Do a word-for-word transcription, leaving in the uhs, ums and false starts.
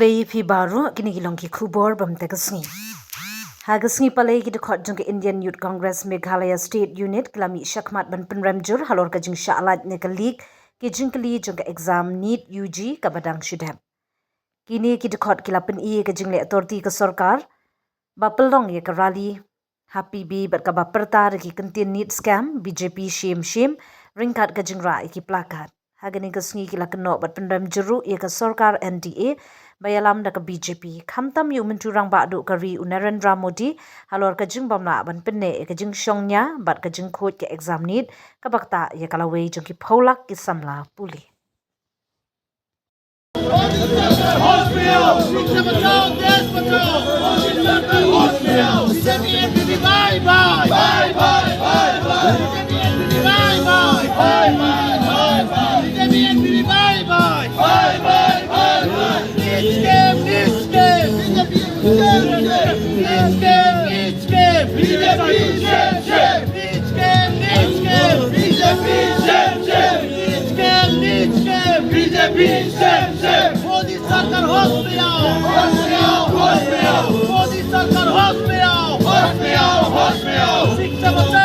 Pei phi baroh, kine ki long ki khubor bam te ka sngi. Ha ka sngi palei ki dkhot jong ka Indian Youth Congress Meghalaya State Unit ki la mih shakhmat ban pynrem jur halor ka jingshah lait ne ka leak ki jingkylli jong ka exam NEET U G kaba dang shu dep. Kine ki dkhot ki la pyni ka jingleh authority ka sorkar ba pynlong ïa ka rally ha P B bad kaba pyrta da ki kyntien NEET scam, B J P shim shim, ryngkat ka jingrah ïa ki placard. Ha kane ka sngi ki la kynnoh bad pynrem jur ruh ïa ka sorkar N D A ba ïalam da ka B J P, khamtam ïa u Myntri Rangbah duh ka ri u Narendra Modi halor ka jingbym lah ban pynneh ïa ka jingshong nia bad ka jingkhuid ka exam NEET kaba ktah ïa ka lawei jong ki phew lak ki samla pule. मोदी सरकार होश में आओ, होश में आओ, होश में आओ। मोदी सरकार होश में आओ, होश में आओ, होश में आओ। शिक्षा बचाओ।